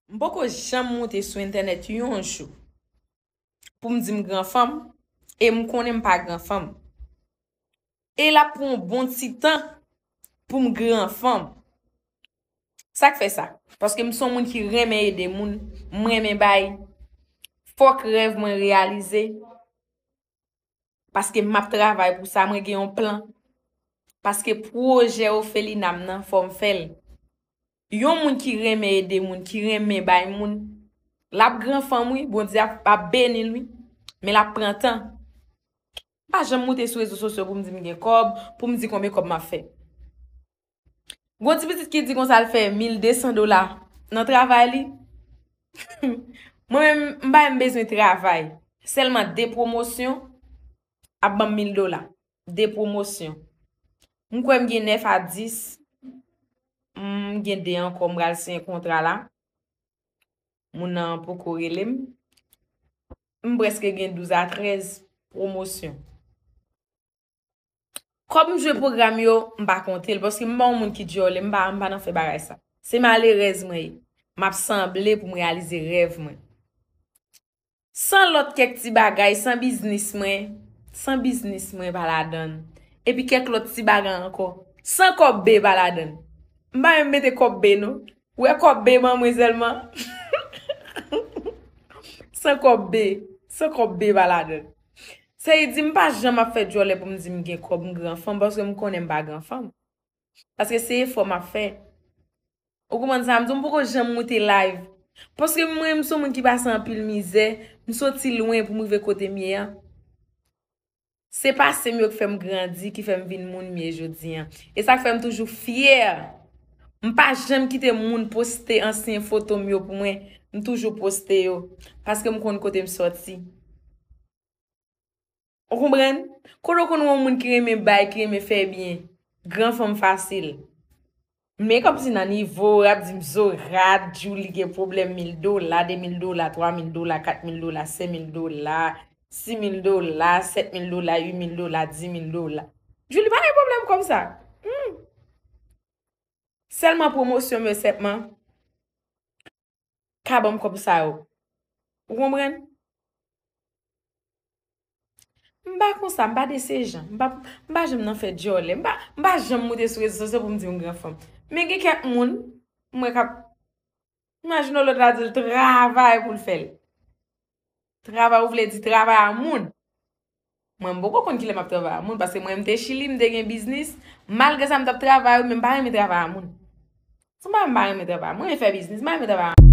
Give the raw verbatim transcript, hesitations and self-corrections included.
M poko janm moute sou entènèt yon jou pou m di m gran fanm, e m konnen m pa gran fanm. E l ap pran yon bon ti tan pou m gran fanm. Sa k fè sa? Paske m se yon moun ki renmen ede moun, m renmen bay. Fòk rèv mwen reyalize. Paske m ap travay pou sa, mwen gen yon plan. Paske pwojè ofelina m nan, fò m fè l. Yon moun ki renmen ede moun, ki renmen bay moun, l ap gran fanm wi, Bondye ap, ap beni l wi. Men l ap pran tan. M pa janm moute sou rezo sosyo pou m di m gen kòb, pou m di konbyen kòb m ap fè. Gon ti pitit ki di konsa l fè mil de san dola nan travay li. Mwen menm, m pa menm bezwen travay. Sèlman de pwomosyon ap ban m mil dola. De pwomosyon. M kwè m gen nèf a dis. M gen de ankò, m pral siyen kontra la. Moun nan poko rele m. M prèske gen douz a trèz pwomosyon. Kòb m jwe pwogram yo, m pa konte l, paske m pa yon moun ki djòlè, m pa, m pa nan fè bagay sa. Se malerèz mwen ye. M ap sanble pou m reyalize rèv mwen. San lòt kèk ti bagay, san biznis mwen, san biznis mwen pa ladann. Epi kèk lòt ti bagay ankò. San kòb be pa ladann. M pa menm mete kòb be non. Ou wè kòb be ban mwen sèlman. San kòb be. San kòb be pa ladann. Sa vle di m pa janm ap fè djòlè pou m di m gen kòb, m gran fanm, paske m konnen m pa gran fanm. Paske se efò m ap fè. Ou konprann sa? M di w m poko janm moute live. Paske mwen, m se yon moun ki pase anpil mizè, m soti lwen pou m rive kote m ye a. Se pase m yo k fè m grandi, ki fè m vin moun m ye jodi a. E sa k fè m toujou fyè. M pa janm kite moun poste ansyen foto m yo pou mwen. M toujou poste yo. Paske m konn kote m sòti. Ou konprann? Kote w konn wè yon moun ki renmen bay, ki renmen fè byen, gran fanm fasil. Men kòmsi nan nivo, y ap di m Zorat, Djouly gen pwoblèm mil dola, de mil dola, twa mil dola, kat mil dola, senk mil dola, sis mil dola, sèt mil dola, uit mil dola, dis mil dola. Djouly pa gen pwoblèm kòb sa. Hmm. Sèlman pwomosyon, men sèlman ka ban m kòb sa yo. Ou konprann? M pa konsa, m pa de se jan. M pa, m pa janm nan fè djòlè. M pa, m pa janm moute sou rezo sosyo pou m di m gran fanm. Men gen kèk moun, m wè k ap, imajine w lòt la di l travay pou l fè l. Travay, ou vle di travay a moun. Mwen, m poko konn kilè m ap travay a moun, paske mwen, m te Chili, m te gen biznis. Malgre sa, m t ap travay, men m pa renmen travay a moun. Se pa m pa renmen travay a moun, mwen renmen fè biznis, m pa renmen travay a